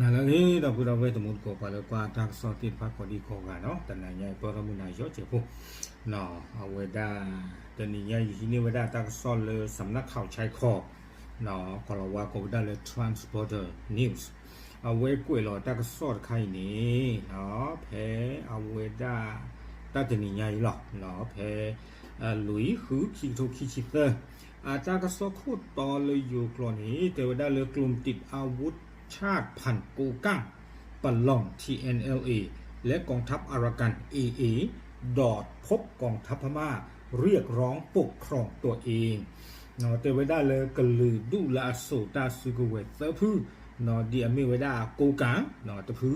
ဟါလၢအဂ့ၤ ဒီပုၢ်ဒီဝဲၢ်တံၤသကိး ပှၤလၢကွၢ်တၢ်ကစီၣ်သ့ၣ်တဖၣ်ကိးဒံကိးဂၤနီၤ, တနၤညါအံၤ ပၢၢ်ထီၣ်မုၢ်နၤယီၢ်စဲးဖိ, အဝဲဒၣ် တနံၤညါအံၤ ဟံးန့ၢ်ဝဲဒၣ်တၢ်ကစီၣ်လၢ စမျးခီၣ်ဆဲခီ ကီၢ်လီၤဝါကိးဝဲဒၣ်လၢ Transborder News အဝဲကွဲးလီၤတၢ်ကစီၣ်တခါအံၤန့ၣ် ဖဲအဝဲဒၣ် တၢ်တနံၤညါအံၤလီၤ, ဖဲ လွံၢ် ဃု ခံကထိခံဆံသၢ အတၢ်ကစီၣ်ခိၣ်တီလၢယိၤကျိာ်န့ၣ် တဲဝဲဒၣ်လၢ กลุ่มติดอาวุธชาติพันธุ์โกกล้า ประลอง ทีเอ็นแอลเอ และกองทัพอารักกัน เอเอ ดอดพบกองทัพพม่า เรียกร้องปกครองตัวเอง တဲဝဲဒၣ်လၢကလုာ်ဒူၣ်လၢအစိာ်တၢ်စုကဝဲၤသၢဖု ဒ်အမ့ၢ်ဝဲဒၣ် ကိးကၣ် တဖု,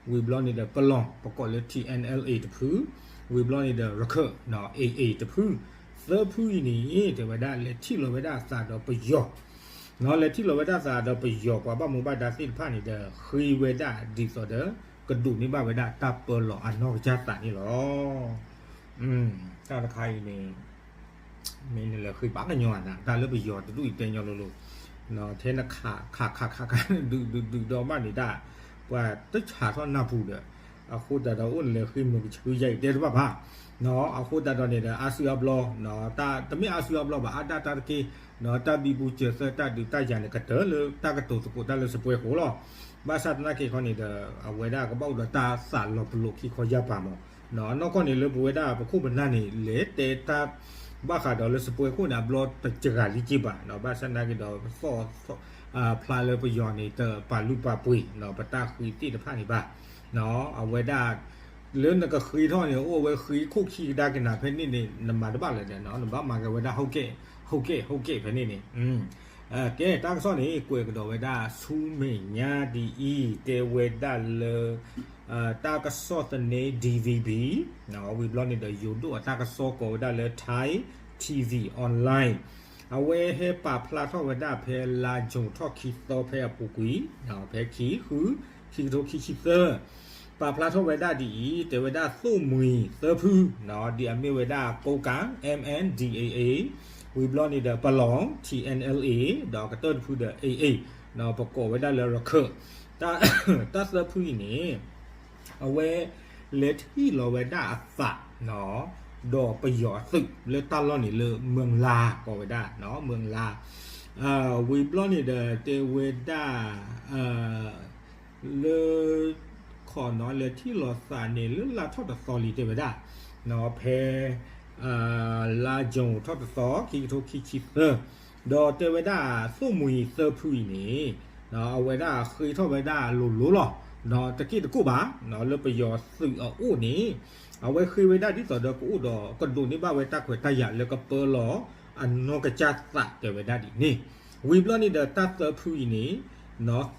ဝံၤဘျီန့ၣ်ဒီး ပလီၢ် ပကိးလၢ ထံၣ်အဲၣ်အဲၣ်အ့ တဖု, ဝံၤဘျီန့ၣ်ဒီး ရခၢၣ် AA တဖု, သၢဖုအံၤန့ၣ် တဲဝဲဒၣ်လဲၤထံၣ်လီၤဝဲဒၣ်အသးဒီးပယီၤ, လဲၤထံၣ်လီၤဝဲဒၣ်အသးဒီးပယီၤ ပှၤဘၣ်မူဘၣ်ဒါသ့ၣ်တဖၣ်န့ၣ်ဒီး ဃ့ဝဲဒၣ်ဒ်သိးဒီး ကဒိးန့ၢ်ဘၣ်ဝဲဒၣ်တၢ်ပၢလီၤအနီၢ်ကစၢ်သးန့ၣ်လီၤ. တၢ်တခါအံၤန့ၣ် မ့ၢ်နလဲၤဃ့ဘၣ်ကညီဧါ, တၢ်လၢပယီၤတဒူၣ်အံၤတဲညီလိၤလိၤ, ထဲနခးခးခးခးခး ဒုးဒုးဒုးဒီးဘၣ်န့ၣ်တၢ်, ပှၤတဆးထီၣ်နၢ်ပူၤဒီး, အဃိသတးဒီးအိၣ်နလဲၤဃ့မုာ်ကဆှီယဲအံၤတဲတဘၣ်ဘၣ်, အဃိသတးဒီးန့ၣ်ဒီး အါစုအါဘျီ, တမ့ၢ်အါစုအါဘျီဘၣ် အါဒၣ်တၢ်တက့ၢ်, တၢ်ဘံဘူစၢၤသၢတၢ်ဒုးတၢ်ယၤန့ၣ် ကတၢၢ်လၢတၢ်ကတိၤသကိးတၢ်လၢစပွဲခိၣ်လီၤ. ဘၣ်ဆၣ်သနာ်က့ခီန့ၣ်ဒီး အဝဲဒၣ်ကဘၣ်အိၣ်ဒီးတၢ်သးလီၤပလိာ်ခံခီယၢ်ပၤမး, နီၢ်ကီၢ်န့ၣ်လၢပဝဲဒၣ်ပခိၣ်ပနၢ်န့ၣ် လဲၤတဲတၢ်ဘၣ်ဃးဒီးလၢစပွဲခိၣ်န့ၣ် အဘျီတစှၤလံက့ဘၣ်, ဘၣ်ဆၣ်သနာ်က့ဒီး ပသီၣ်ဖျါလၢပယီၤန့ၣ် တပာ်လုၢ်ပာ်ပှ့ၤ ပတၢ်ဃ့သ့ၣ်တဖၣ်န့ၣ်ဘၣ်, အဝဲဒၣ် လၢနကဃ့ထီၣ်န့ၣ် အိၣ်ဝဲဃ့ခိၣ်ခံကဒါက့ၤနၤဖဲန့ၣ်န့ၣ် နမၤတဘၣ်လၢၤဒီး နဘၣ်မၤက့ၤဝဲဒၣ် ဟုတ်ကဲ့ ဟုတ်ကဲ့ ဟုတ်ကဲ့ ဖဲန့ၣ်န့ၣ် ကဲ တၢ်ကစီၣ်န့ၣ် ကွဲးကဒီးဝဲဒၣ်ဆူမဲာ်ညါဒ်အံၤ တဲဝဲဒၣ်လၢ တၢ်ကစီၣ်သန့ DVB ဝံၤဘျီန့ၣ်ဒီး ယိၤဒိၣ်အတၢ်ကစီၣ်ကိးဝဲဒၣ်လၢ Thai TV Online အဝဲဟဲပာ်ဖျါထီၣ်ဝဲဒၣ်ဖဲလါယူၤထီၣ်ခံသီဖဲအပူၤကွံာ် ဖဲခံ ဃု ခံကထိခံဆံသၢ ပာ်ဖျါထီၣ်ဝဲဒၣ်ဒ်အံၤ တဲဝဲဒၣ်သိၣ်မှံၤသၢဖု ဒ်အမ့ၢ်ဝဲဒၣ် ကိးကၣ် MNDAA ဝံၤဘျီန့ၣ်ဒီး ပလီၢ် TNLA ဒီးကတၢၢ်တဖုဒီး AA ပကိးဝဲဒၣ်လၢရခၢၣ် တၢ်သၢဖုအံၤန့ၣ် အဝဲလဲၤထံၣ်လီၤဝဲဒၣ်အသး ဒီးပယီၤအသုးလၢတၢ်လီၢ်န့ၣ်လၢ မၢင်လါ ကိးဝဲဒၣ် မၢင်လါ ဝံၤဘျီန့ၣ်ဒီးတဲဝဲဒၣ် လၢ ခီနီၤ လဲၤထံၣ်လီၤသးန့ၣ် လၢလါထီၣ်တသီလံတဲဝဲဒၣ် ဖဲ လါယူၤထီၣ်တသီ ခံကထိခံဆံသၢ ဒီးတဲဝဲဒၣ်သိၣ်မှံၤသၢဖုအံၤန့ၣ် အဝဲဒၣ်ဃ့ထီၣ်ဝဲဒၣ်လိၤလိၤလီၤ တက့ၢ်တကိၣ်ဘၣ် လၢပယီၤသုးအအိၣ်န့ၣ် အဝဲဃ့ဝဲဒၣ်ဒ်သိးဒီးကအိၣ်ဒီး ကဒိးန့ၢ်ဘၣ်ဝဲတၢ်ခွဲးတၢ်ယာ်လၢကပၢလီၤအနီၢ်ကစၢ်သးတဲဝဲဒၣ်ဒ်န့ၣ် ဝံၤဘျီန့ၣ်ဒီးတၢ်သၢဖုအံၤန့ၣ်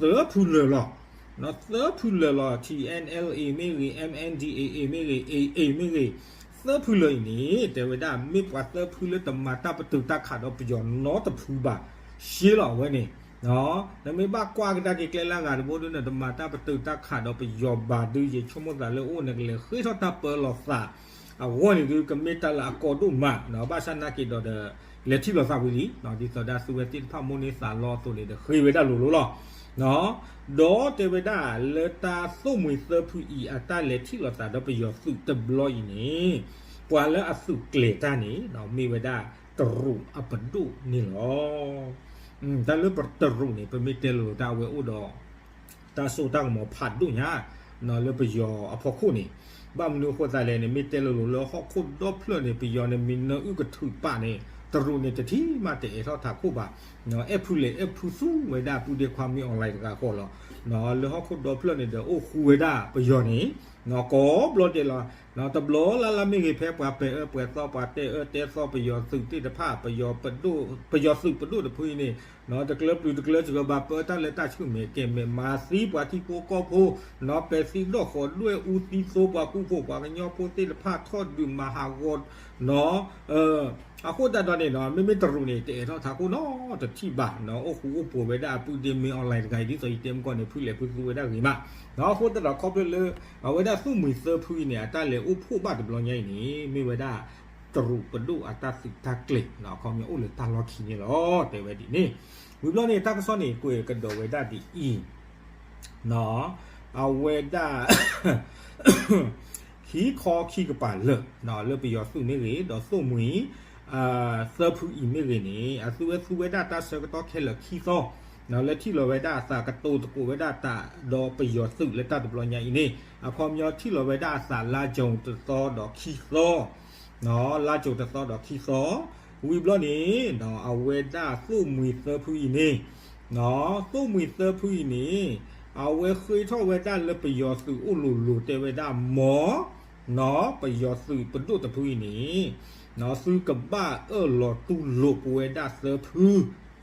သၢဖုလၢာ်လီၤ သၢဖုလၢာ်လီၤ TNLA မ့ၢ်ဂ့ၤ MNDAA မ့ၢ်ဂ့ၤ AA မ့ၢ်ဂ့ၤ သၢဖုလၢာ်အံၤန့ၣ် တဲဝဲဒၣ်မ့ၢ်ပှၤသၢဖုလၢတမၤတၢ်ပတုာ်တၢ်ခးဒီးပယီၤနီတဖုဘၣ် ရှဲလီၤအဝဲန့ၣ် နမ့ၢ်ဘၣ်ကွၢ်ကဒါက့ၤကျဲလၢအဂၤတဘိဒုး နတမၤတၢ်ပတုာ်တၢ်ခးဒီးပယီၤဘၣ်ဒုး ယဆိကမိၣ်သးလၢအိၣ်နကလဲၤဃ့ထီၣ်တၢ်ပၢလီၤသး အဂီၢ်န့ၣ်ဒုး ကမ့ၢ်တၢ်လၢအကီဒိၣ်မး ဘၣ်ဆၣ်နာ်က့ၤဒီးဒီး လဲၤထံၣ်လီၤသးဝံၤလံ ဒ်သိးဒီးသုဝဲသ့ၣ်တဖၣ်မိၣ်န့ၢ်သးလီအသိးန့ၣ်ဒီး ဃ့ဝဲဒၣ်လိၤလိၤလီၤ ဒီးတဲဝဲဒၣ်လၢတၢ်သိၣ်မှံၤသၢဖုအံၤအတၢ်လဲၤထံၣ်လီၤသးဒီးပယီၤသုးတဘျီအံၤန့ၣ် ပှၤလၢအသုးကျဲၤတၢ်န့ၣ် မ့ၢ်ဝဲဒၣ်တရူးအပဒိၣ်န့ၣ်လီၤ. တၢ်လၢတရူးန့ၣ် ပမ့ၢ်တဲလိၤလိၤတၢ်အဝဲအိၣ်ဒီး တၢ်စိတၢ်ကမီၤဖးဒိၣ်ညါ လၢပယီၤအဖီခိၣ်န့ၣ် ဘၣ်မနုၤအဃိသတးလဲၣ်န့ၣ် မ့ၢ်တဲလိၤလိၤလၢဟီၣ်ခိၣ်ဒီဖျၢၣ်န့ၣ် ပယီၤန့ၣ်မ့ၢ်နၢအုၣ်ကထုးပာ်န့ၣ် တရူးန့ၣ်တထံၣ်မးတအဲၣ်ထီၣ်ထးခိၣ်ဘၣ် အဲၣ်ဖုလဲၣ်အဲၣ်ဖုသူဝဲဒၣ် ပုၢ်ဒ့ခွါမ့ၢ် online တဂၤဃီလီၤ. လၢဟီၣ်ခိၣ်ဒီဖျၢၣ်န့ၣ်ဒီး အိၣ်ဃူဝဲဒၣ်ပယီၤန့ၣ် ကိးဘျီဒဲးလီၤ. တဘျီလၢ်လၢ်မ့ၢ်ဂ့ၤ ဖဲပှၤပဲာ်အၢပဲာ်သီ ပှၤတဲအၢတဲသီပယီၤသုးသ့ၣ်တဖၣ် ပယီၤသုးပဒိၣ်တဖုအံၤန့ၣ် တကျၢပျုၤတကျၢစှၤဘၣ် ပၢတၢ်လၢတၢ်ဆူၣ်မဲာ်ကဲမဲာ် မၤသံပှၤထံဖိကီၢ်ဖိ ပဲာ်သံဒီၣ်ဃီၤဒွဲၣ်အူသံသိပှၤကူဖိပှၤကညီဖိသ့ၣ်တဖၣ်ထီၣ်ဒုးမၤဟးဂီၤ အဃိသတးဒီးန့ၣ် မ့မ့ၢ်တရူးန့ၣ် တအဲၣ်ထီၣ်ထးခိၣ်နီတထံၣ်ဘၣ် အိၣ်ဃူအိၣ်ဖိးဝဲဒၣ်အပုၢ်ဒ့မ့ၢ် online တဂၤအံၤ ဒ်သိးယတဲမုၢ်ကီၢ်န့ၣ် ဖုလဲၣ်ဖုသူဝဲဒၣ်ဂ့ၤမး အဃိသတးဒီးခီဖျိလၢ အဝဲဒၣ်သိၣ်မှံၤသၢဖုအံၤန့ၣ် အတၢ်လဲၤအိၣ်ဖှိၣ်ဘၣ်တဘျီညါအံၤန့ၣ် မ့ၢ်ဝဲဒၣ် တရူးပဒိၣ်အတၢ်သုးတၢ်ကျဲၤ အခီပညီအိၣ်လၢတၢ်လီၢ်ခံန့ၣ်လီၤ တဲဝဲဒ်န့ၣ် ဝံၤဘျီန့ၣ် တၢ်ကစီၣ်န့ၣ် ကွဲးကဒီးဝဲဒၣ်ဒ်အံၤ အဝဲဒၣ် ခံခီခံကပၤလၢာ် လၢပယီၤသုးမ့ၢ်ဂ့ၤ ဒီးသိၣ်မှံၤ သၢဖုအံၤမ့ၢ်ဂ့ၤန့ၣ် အသုဝဲသူဝဲဒၣ်တၢ်ဆၢကတီၢ်ခဲလၢာ်ခံသီ လၢထံၣ်လီၤဝဲဒၣ်အသးကတိၤသကိးဝဲဒၣ်တၢ်ဒီးပယီၤသုးလၢတၢ်တဘျီညါအံၤန့ၣ် အခီပညီထံၣ်လီၤဝဲဒၣ်အသးလါကၠိတသီဒီးခံသီ လါကၠိတသီဒီးခံသီ ဝံၤဘျီန့ၣ် အဝဲဒၣ်သိၣ်မှံၤသၢဖုအံၤန့ၣ် သိၣ်မှံၤသၢဖုအံၤန့ၣ် အဝဲဃ့ထီၣ်ဝဲဒၣ်လၢပယီၤသုးအိၣ်လိၤလိၤတဲဝဲဒၣ်မ့ၢ် ပယီၤသုးပဒိၣ်တဖုအံၤန့ၣ် သုကဘၣ်အၢၣ်လီၤတူၢ်လိာ်ပဝဲဒၣ်သၢဖု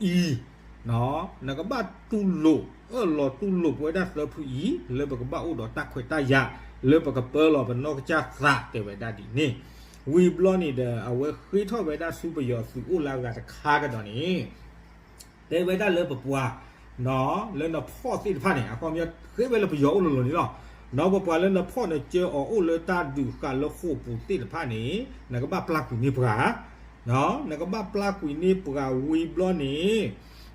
အံၤ နကဘၣ်တူၢ်လိာ် အၢၣ်လီၤတူၢ်လိာ်ပဝဲဒၣ်သၢဖုအံၤ လၢပကဘၣ်အိၣ်ဒီးတၢ်ခွဲးတၢ်ယာ် လၢပကပၢလီၤပနီၢ်ကစၢ်သးတဲဝဲဒၣ်ဒ်န့ၣ် ဝံၤဘျီန့ၣ်ဒီး အဝဲဃ့ထီၣ်ဝဲဒၣ်ဆူပယီၤသုးအိၣ်လၢအဂၤတခါကဒီးန့ၣ် တဲဝဲဒၣ်လၢပပှၤ လၢနဖီၣ်သ့ၣ်တဖၣ်န့ၣ် အခီပညီဃ့ဝဲလၢပယီၤအိၣ်လိၤလိၤန့ၣ်လီၤ. ဒီးပပှၤလၢနဖီၣ်နကၢအီၤအိၣ်လၢတၢ်ဒုးဃာ်လၢဃိာ်ပူၤသ့ၣ်တဖၣ်န့ၣ် နကဘၣ်ပျၢ်ကွံာ်န့ၢ်ပှၤ နကဘၣ်ပျၢ်ကွံာ်န့ၢ်ပှၤဝံၤဘျီန့ၣ်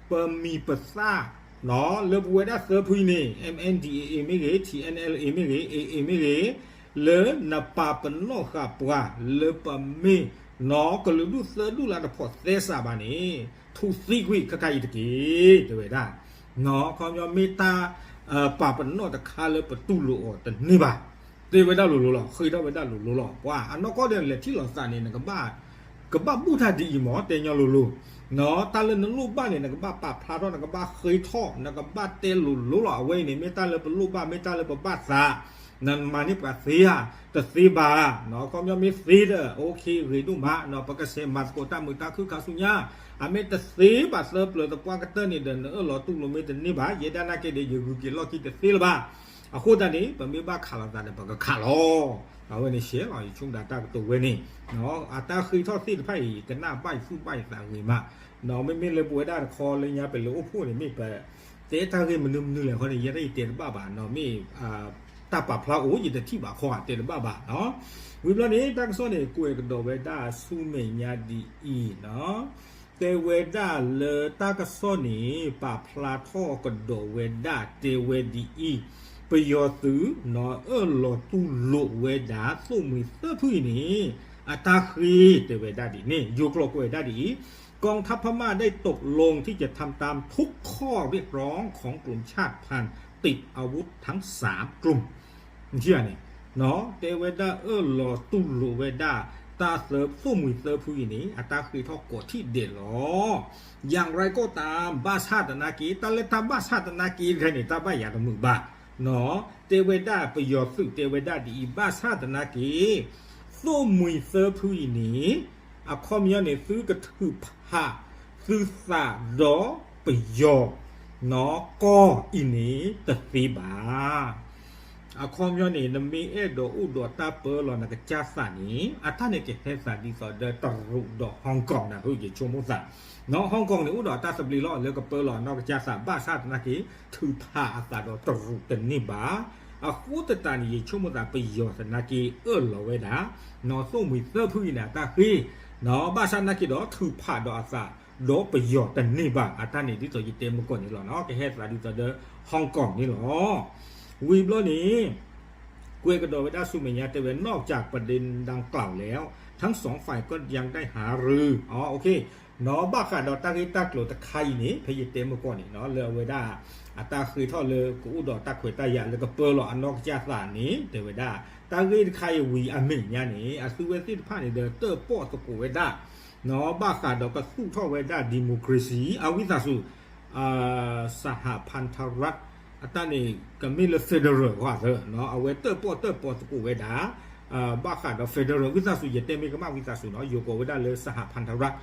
ပမံၤပသၣ် လၢပဝဲဒၣ်သၢဖုအံၤန့ၣ် M N D A A မ့ၢ်ဂ့ၤ T N L A မ့ၢ်ဂ့ၤ A A မ့ၢ်ဂ့ၤ လၢနပာ်ပနီၣ်ဃာ်ပှၤလၢပမ့ၢ် နီၢ်ကလုာ်ဒူၣ်သၢဒူၣ်လၢတဖိးသဲစးဘၣ်န့ၣ် ထူသံကွံာ်ခဲခါအံၤတက့ၢ် တဲဝဲဒၣ် အခီပညီမ့ၢ်တၢ်ပာ်ပနီၣ်တခါလၢပတူၢ်လိာ်အီၤတန့ၢ်ဘၣ် တဲဝဲဒၣ်လိၤလိၤလီၤ ဃ့ထီၣ်ဝဲဒၣ်လိၤလိၤလီၤ ပှၤအနီၢ်ကီၢ်ဒီးလဲၤထံၣ်လိာ်သးန့ၣ် နကဘၣ် ကဘၣ်ဘူၣ်တၢ်ဒ်အံၤမ့ၢ် တဲညီလိၤလိၤ တၢ်လၢနလိၣ်ဘၣ်န့ၣ် နကဘၣ်ပာ်ဖျါထီၣ် နကဘၣ်ဃ့ထီၣ် နကဘၣ်တဲလိၤလိၤလီၤ အဝဲအံၤန့ၣ် မ့ၢ်တၢ်လၢပလိၣ်ဘၣ် မ့ၢ်တၢ်လၢပဘၣ်သး နမၤန့ၢ်ပှၤသ့ဧါ တသ့ဘၣ် အခီပညီမ့ၢ်သ့ဒီး OK ဂ့ၤဒိၣ်မး ပကဆဲးမၤသကိးတၢ်မုာ်တၢ်ခုၣ်ခါဆူညါ အမ့ၢ်တသ့ဘၣ်သၢပျၢၤသပှၢ်ကတၢၢ်န့ၣ်ဒီး နအၢၣ်လီၤတူၢ်လိာ်မ့ၢ်တန့ၢ်ဘၣ် ယဲဒၣ်နာ်က့ဒီး ယဂုာ်က့ၤလီၢ်ခံတသ့လၢၤဘၣ် အဃိသတးန့ၣ် ပမ့ၢ်ဘၣ်ခးလိာ်သးဒီး ပကခးလီၤ အဝဲန့ၣ်ရှဲလီၤ ယဆိကမိၣ်ဒၣ်တၢ်ကတိၤဝဲန့ၣ် အတၢ်ဃ့ထီၣ်သ့ၣ်တဖၣ်အံၤ ကနၣ်ဘၣ်ယသူၣ်ဘၣ်ယသးဂ့ၤမး မ့မ့ၢ်လၢပဝဲဒၣ်တခီလၢညါပလဲၤအိၣ်ဖှိၣ်န့ၣ် မ့ၢ်ပ တဲတၢ်ဂ့ၢ်မနုၤမနုၤလဲၣ်ဃီန့ၣ် ယဲဒၣ်ယတဲတဘၣ်ဘၣ်နီၤ မ့ၢ် တၢ်ပာ်ဖျါအိၣ် ယတထံၣ်ဘၣ်ခီ တဲတဘၣ်ဘၣ်နီၤ ဝံၤဘျီန့ၣ် တၢ်ကစီၣ်န့ၣ် ကွဲးကဒီးဝဲဒၣ်ဆူမဲာ်ညါဒ်အံၤနီၤ တဲဝဲဒၣ်လၢတၢ်ကစီၣ်န့ၣ် ပာ်ဖျါထီၣ်ကဒီးဝဲဒၣ် တဲဝဲဒ်အံၤ ပယီၤသုးနီၤ အၢၣ်လီၤတူၢ်လိာ်ဝဲဒၣ် သိၣ်မှံၤသၢဖုအံၤန့ၣ် အတၢ်ဃ့တဲဝဲဒၣ်ဒ်န့ၣ် ယိၤကျိာ်ကွဲးဝဲဒၣ်ဒ်အံၤ กองทัพพม่าได้ตกลงที่จะทำตามทุกข้อเรียกร้องของกลุ่มชาติพันธุ์ติดอาวุธทั้งสามกลุ่ม န့ၣ် တဲဝဲဒၣ်အၢၣ်လီၤတူၢ်လိာ်ဝဲဒၣ် တၢ်သၢ သိၣ်မှံၤသၢဖုအံၤန့ၣ် အတၢ်ဃ့ထီၣ်ကိးထံၣ်ဒဲးလီၤ. ယၤရၢၢ်ကိၣ်တၢ် ဘၣ်ဆၣ်သနာ်က့ တၢ်လၢတၢ်ဘၣ်ဆၣ်သနာ်က့တခါန့ၣ် တၢ်ဘၣ်ယၤတမုာ်ဘၣ် တဲဝဲဒၣ်ပယီၤသုးတဲဝဲဒၣ်ဒ်အံၤ ဘၣ်ဆၣ်သနာ်က့ သိၣ်မှံၤသၢဖုအံၤန့ၣ် အခီပညီန့ၣ် သုကထုးဖး သုသးဒီးပယီၤ နီၢ်ကီၢ်အံၤန့ၣ်တသ့ဘၣ်. အခီပညီန့ၣ် နမ့ၢ်အဲၣ်ဒိးအိၣ်ဒီးတၢ်ပၢလီၤနကစၢ်သးန့ၣ် အတၢ်န့ၣ်ကဟဲသးဒ်သိးဒီးတရူးဒီး Hong Kong နၤ ယဆိကမိၣ်သး နီၢ် Hong Kong န့ၣ် အိၣ်ဒီးတၢ်သဘျ့လီၤ လၢကပၢလီၤအနီၢ်ကစၢ်သး ဘၣ်ဆၣ်သနာ်က့ ထုးဖးအသးဒီးတရူးတန့ၢ်ဘၣ်. အဃိသတးန့ၣ် ယဆိကမိၣ်သး ပယီၤသနာ်က့ အၢၣ်လီၤဝဲဒၣ် နီၢ် သိၣ်မှံၤသၢဖုအံၤန့ၣ် အတၢ်ဃ့ နီၢ် ဘၣ်ဆၣ်သနာ်က့ဒီး ထုးဖးဒီးအသး ဒီးပယီၤတန့ၢ်ဘၣ် အတၢ်န့ၣ်ဒ်သိးယတဲမုၢ်ကီၢ်န့ၣ်လီၤ ကဟဲသးဒ်သိးဒီး Hong Kong န့ၣ်လီၤ. ဝံၤဘျီန့ၣ် ကွဲးကဒီးဝဲဒၣ်ဆူမဲာ်ညါတဲဝဲ นอกจากประเด็นดังกล่าวแล้ว ทั้งสองฝ่ายก็ยังได้หารือ နီၢ် ဘၣ်ဃးဒီးတၢ်ဂ့ၢ်တၢ်ကျိၤတခါအံၤန့ၣ် ဖဲယတဲမုၢ်ကီၢ်န့ၣ် လၢအဝဲဒၣ် အတၢ်ဃ့ထီၣ်လၢကအိၣ်ဒီးတၢ်ခွဲးတၢ်ယာ်လၢကပၢလီၤအနီၢ်ကစၢ်သးန့ၣ် တဲဝဲဒၣ် တၢ်ဂ့ၢ်တခါအံၤဝံၤအမဲာ်ညါန့ၣ် အသုဝဲသ့ၣ်တဖၣ်န့ၣ်ဒီး တၢၣ်ပီၣ်သကိးဝဲဒၣ် နီၢ် ဘၣ်ဃးဒီးကသူၣ်ထီၣ်ဝဲဒၣ် democracy အဝံသးစူၤ สหพันธรัฐ အတၢ်န့ၣ် ကမ့ၢ်လၢ federal ဃီသၢ အဝဲတၢၣ်ပီၣ်တၢၣ်ပီသကိးဝဲဒၣ် ဘၣ်ဃးဒီး federal ဝံသးစူၤ ယတဲမ့ၢ်ကမၣ်ဝံသးစူၤနီၢ် ယိၤကိးဝဲဒၣ်လၢ สหพันธรัฐ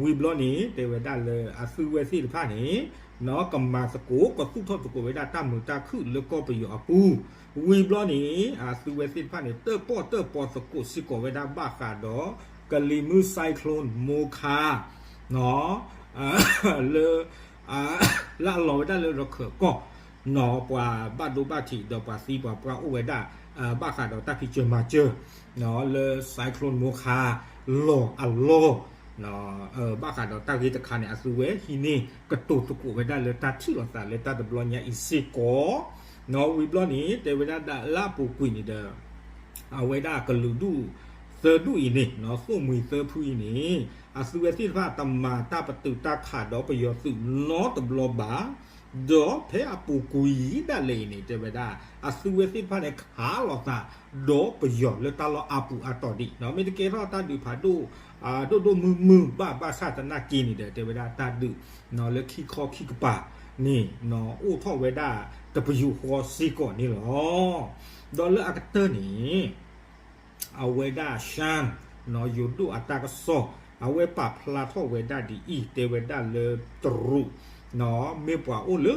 ဝံၤဘျီန့ၣ် တဲဝဲဒၣ်လၢအသုဝဲသ့ၣ်တဖၣ်န့ၣ် နီၢ် ကမၤသကိး ကသူၣ်ထီၣ်သကိးဝဲဒၣ်တၢ်မုာ်တၢ်ခုၣ်လၢကီၢ်ပယီၤအပူၤ ဝံၤဘျီန့ၣ် အသုဝဲသ့ၣ်တဖၣ်န့ၣ် တၢၣ်ပီၣ်တၢၣ်ပီသကိးစ့ၢ်ကီးဝဲဒၣ်ဘၣ်ဃးဒီး ကလံၤမုၢ် cyclone Mocha နီၢ် လၢ လၢအလီၤဝဲဒၣ်လၢရခၢၣ်ကီၢ် နီၢ် ပှၤဘၣ်ဒိဘၣ်ထံးဒီးပှၤသံပှၤပှၢ်အိၣ်ဝဲဒၣ် ဘၣ်ဃးဒီးတၢ်ဖံးစၢၤမၤစၢၤ နီၢ် လၢ cyclone Mocha လီၤအလီၢ် ဘၣ်ဃးဒီးတၢ်ဂ့ၢ်တခါန့ၣ် အသုဝဲဟံးန့ၢ်ကတိၤသကိးဝဲဒၣ်လၢတၢ်ထံၣ်လိာ်သးလၢတၢ်တဘျီညါအံၤစ့ၢ်ကီး, ဝံၤဘျီန့ၣ် တဲဝဲဒၣ်ဒၣ်လၢအပူၤကွံာ်န့ၣ်ဒီး အဝဲဒၣ်ကလုာ်ဒူၣ်သၢဒူၣ်အံၤန့ၣ် သိၣ်မှံၤသၢဖုအံၤန့ၣ် အသုဝဲသ့ၣ်တဖၣ်တမၤတၢ်ပတုာ်တၢ်ခးဒီးပယီၤသုးနီတဘျီဘၣ်, ဒီးဖဲအပူၤကွံာ်ဒၣ်လဲာ်အံၤန့ၣ် တဲဝဲဒၣ် အသုဝဲသ့ၣ်တဖၣ်န့ၣ် ခးလိာ်သးဒီးပယီၤလၢတၢ်လီၢ်အါပူၤအါတီၤဒံး, မ့ၢ်တကဲထီၣ်တၢ်ဒုးဖးဒိၣ် ဒိၣ်ဒိၣ်မုၢ်မုၢ်ဘၣ်ဘၣ်ဆၣ်သနာ်က့န့ၣ်ဒီး တဲဝဲဒၣ်တၢ်ဒုးလၢခံခီခံကပၤန့ၣ် အိၣ်ထီၣ်ဝဲဒၣ်တပယူာ်ဃီစ့ၢ်ကီးန့ၣ်လီၤ. ဒီးလၢအကတၢၢ်န့ၣ် အဝဲဒၣ် ရှမ်း ယိၤဒိၣ်အတၢ်ကစီၣ် အဝဲပာ်ဖျါထီၣ်ဝဲဒၣ်ဒ်အံၤ တဲဝဲဒၣ်လၢတရူး မ့ၢ်ပှၤအိၣ်လၢ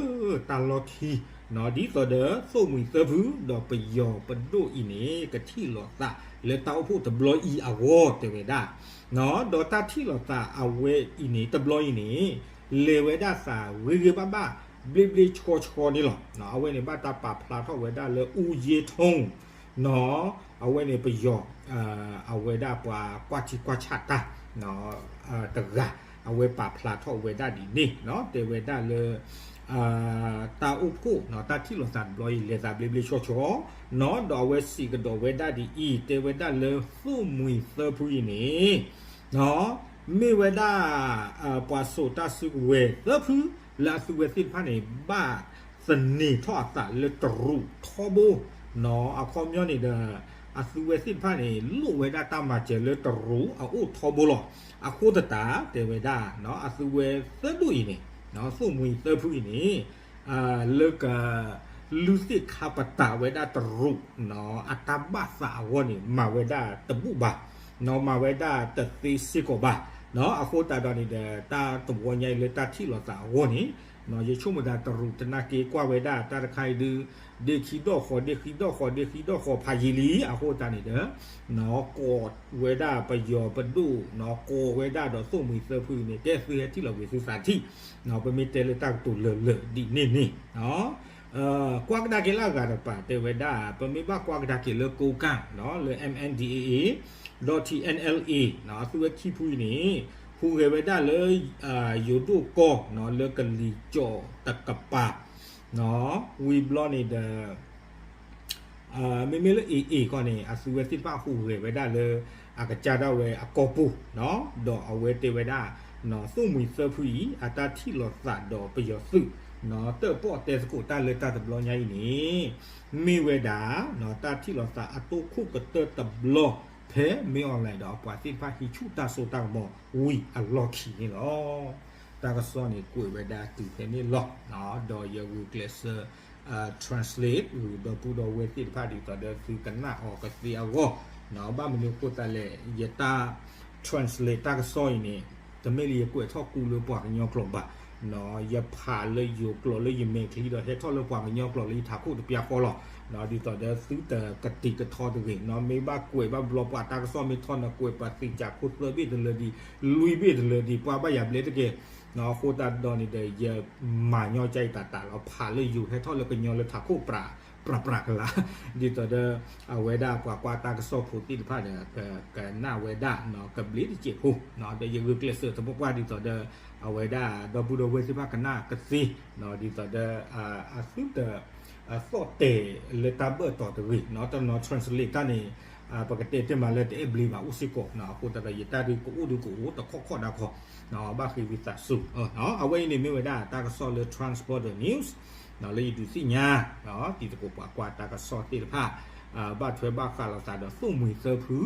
တၢ်လီၢ်ခံ ဒ်သိးဒီးသိၣ်မှံၤသၢဖုဒီးပယီၤပဒိၣ်အံၤန့ၣ် ကထံၣ်လိာ်သးလၢတၢ်အိၣ်ဖှိၣ်တဘျီအံၤအဂီၢ် တဲဝဲဒၣ်, ဒီးတၢ်ထံၣ်လိာ်သးအဝဲအံၤန့ၣ် တဘျီအံၤန့ၣ် လဲၤဝဲဒၣ်သးဂ့ၤဂ့ၤဘၣ်ဘၣ် ဘျ့ဘျ့ဆှီဆှီန့ၣ်လီၤ. အဝဲန့ၣ်ဘၣ်တၢ်ပာ်ဖျါထီၣ်ဝဲဒၣ်လၢ အူယ့ထိၣ် အဝဲန့ၣ်ပယီၤ အဝဲဒၣ်ပှၤကွၢ်ထံကွၢ်ဆးတၢ် တဂၤ အဝဲပာ်ဖျါထီၣ်ဝဲဒၣ်ဒ်န့ၣ် တဲဝဲဒၣ်လၢ တၢ်အိၣ်ဖှိၣ် တၢ်ထံၣ်လိာ်သးတဘျီအံၤ လဲၤသးဘျ့ဘျ့ဆှီဆှီ ဒီးအဝဲစံးကဒီးဝဲဒၣ်ဒ်အံၤ တဲဝဲဒၣ်လၢသိၣ်မှံၤသၢဖုအံၤန့ၣ် မ့ၢ်ဝဲဒၣ် ပှၤစိာ်တၢ်စုကဝဲၤသၢဖု လၢအသုဝဲသ့ၣ်တဖၣ်န့ၣ် ဘၣ်သန့ၤထီၣ်အသးလၢတရူးထီဘိ အခီပညီန့ၣ်ဒီး အသုဝဲသ့ၣ်တဖၣ်န့ၣ် လိၣ်ဝဲဒၣ်တၢ်မၤစၢၤလၢတရူးအအိၣ်ထီဘိလီၤ. အဃိသတး တဲဝဲဒၣ် အသုဝဲသၢဒူၣ်အံၤန့ၣ် သိၣ်မှံၤသၢဖုအံၤန့ၣ် လၢက လုၢ်သ့ၣ်ခါပတာ်ဝဲဒၣ်တရူး အတၢ်ဘၣ်သးအဂီၢ်န့ၣ် မၤဝဲဒၣ်တဘူၣ်ဘၣ်, မၤဝဲဒၣ်တသ့စ့ၢ်ကီးဘၣ်. အဃိသတးဒီးန့ၣ်ဒီး တၢ်တဝီညါအံၤလၢတၢ်ထံၣ်လိာ်သးအဂီၢ်န့ၣ် ယဆိကမိၣ်သးတရူးသနာ်က့ကွၢ်ဝဲဒၣ်တၢ်တခါအံၤဒုး ဒ့ခံဒီၣ်ဃီၤ ဒ့ခံဒီၣ်ဃီၤ ဒ့ခံဒီၣ်ဃီၤဖးယံာ်လံ အဃိသတးန့ၣ်ဒီး ကိးဝဲဒၣ်ပယီၤပဒိၣ် ကိးဝဲဒၣ်ဒီးသိၣ်မှံၤသၢဖုန့ၣ် တဲသုဟဲထံၣ်လိာ်ကွံာ်သုသးထံၣ် ပမ့ၢ်တဲလၢတၢ်ကတိၤလၢာ်လၢာ်ဒ်န့ၣ်န့ၣ် ကွၢ်ကဒါက့ၤလၢအဂၤတကပၤ တဲဝဲဒၣ် ပမ့ၢ်ဘၣ်ကွၢ်ကဒါက့ၤလၢကိးကၢ် လၢ M N D A A ဒီး T N L A အသုဝဲခံဖုအံၤန့ၣ် ဟူးဂဲၤဝဲဒၣ်လၢ ယိၤဒိၣ်ကီၢ် လၢကလံၤကၠီၣ်တကပၤ ဝံၤဘျီန့ၣ်ဒီး မ့မ့ၢ်လၢ A A ခီန့ၣ် အသုဝဲသ့ၣ်တဖၣ်ဟူးဂဲၤဝဲဒၣ်လၢ အကစၢ်ဒၣ်ဝဲအကီၢ်ပူၤ ဒီးအဝဲတဲဝဲဒၣ် သိၣ်မှံၤသၢဖုအံၤ အတၢ်ထံၣ်လိာ်သးဒီးပယီၤသုး တၢၣ်ပီၣ်တဲသကိးတၢ်လၢတၢ်တဘျီညါအံၤန့ၣ် မ့ၢ်ဝဲဒၣ် တၢ်ထံၣ်လိာ်သးအတိခိၣ်ကတၢၢ်တဘျီ ဖဲမ့ၢ် online ဒီးအပှၤသ့ၣ်တဖၣ်ဟံးဆူၣ်တၢ်စိတၢ်ကမီၤဝံၤအလီၢ်ခံန့ၣ်လီၤ. တၢ်ကစီၣ်န့ၣ်ကွဲးဝဲဒၣ်တုၤဖဲန့ၣ်လီၤ. ဒီးယဂုာ်ကျဲးစၢး translate ဂုာ်ဒီပုၢ်ဒီဝဲၢ်သ့ၣ်တဖၣ် ဒ်သိးဒီးသုကနၣ်အီၤကသ့အဂီၢ်, ဘၣ်မနုၤအဃိသတးလဲၣ် ယတၢ် translate တၢ်ကစီၣ်အံၤန့ၣ် တမ့ၢ်လၢယကွဲးထီၣ်ကူလၢပှၤကညီကျိာ်ဘၣ်, ယဖးလၢယိၤကျိာ်လၢယမဲာ်ချံဒီးဟဲထီၣ်လၢပှၤကညီကျိာ်လၢယထးခိၣ်တပျၢ်ဃီလီၤ. ဒ်သိးဒီးသုတကတံာ်ကထီတဂ့ၤ, မ့ၢ်ဘၣ်ကွဲးဘၣ်ဘျီပှၤတၢ်ကစီၣ်မ့ၢ်ထီၣ်န့ၣ် ကွဲးပှၤသ့ၣ်ကၠးခိၣ်သၢဘ့ၣ်တလၢဒံး, လွံၢ်ဘ့ၣ်တလၢဒံး ပှၤဘၣ်ယၤဘျဲတက့ၢ်. အဃိသတးဒီးန့ၣ်ဒီး ယမၤညီကါအံၤတၢ်တၢ်လီၤ ဖးလၢယိၤဟဲထီၣ်လၢကညီလၢထးခိၣ်ပြးပြးကလာ်, ဒ်သိးဒီး အဝဲဒၣ်ပှၤကွၢ်တၢ်ကစီၣ်ဖိသ့ၣ်တဖၣ်ဒီး ကနၣ်ဝဲဒၣ် ကဘျ့တစဲးဖိ, ဒီးယဂုာ်ကျဲးစၢးသပှၢ်ပှၢ်ဒ်သိးဒီး အဝဲဒၣ်ဒီပုၢ်ဒီဝဲၢ်သ့ၣ်တဖၣ်ကနၣ်ကသ့, ဒ်သိးဒီး အသုတ အသီၣ်တဲာ်လၢတၢ်ဘၢၣ်တီၤတဂ့ၤ, တနီၤ translate တၢ်န့ၣ် ပကတဲတ့ၢ်မးလၢတအဲၣ်ဘျ့ဘၣ်အိၣ်စ့ၢ်ကီး, အဃိသတးဒီး ယတၢ်ဒုးကအိၣ်ဒုးကအိၣ်တခီခီဒၣ်ခီ, ဘၣ်ဃ့ဝံသးစူၤ, အဝဲအံၤန့ၣ်မ့ၢ်ဝဲဒၣ်တၢ်ကစီၣ်လၢ Transporter News လၢယဒုးသ့ၣ်ညါ တံၤသကိးပှၤကွၢ်တၢ်ကစီၣ်သ့ၣ်တဖၣ် ဘၣ်ထွဲဘၣ်ဃးလိာ်သးဒီးသိၣ်မှံၤသၢဖု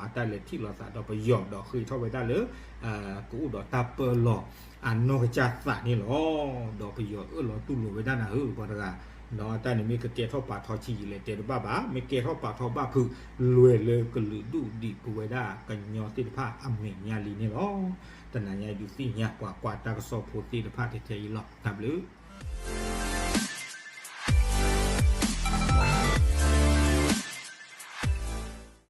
အတၢ်လဲၤထံၣ်လိာ်သးဒီးပယီၤဒီးဃ့ထီၣ်ဝဲဒၣ်လၢ ကအိၣ်ဒီးတၢ်ပၢလီၤအနီၢ်ကစၢ်သးန့ၣ်လီၤ. ဒီးပယီၤအၢၣ်လီၤတူၢ်လိာ်ဝဲဒၣ်နၤဧၢ ပှၤတဂၤ, ဒီးတၢ်န့ၣ်မ့ၢ်ကကဲထီၣ်ပာ်ထီဆံးယံာ်လဲၣ်တဲတဘၣ်ဘၣ်, မ့ၢ်ကဲထီၣ်ပာ်ထီဘၣ်ဖုး လွဲၢ်လၢကလုာ်ဒူၣ်ဒံးပဝဲဒၣ်ကညီသ့ၣ်တဖၣ်အမဲာ်ညါလံန့ၣ်လီၤ. တနၤညါဒုးသ့ၣ်ညါပှၤကွၢ်တၢ်ကစီၣ်ဖိသ့ၣ်တဖၣ်ထဲထဲအံၤလီၤ. တၢ်ဘျုး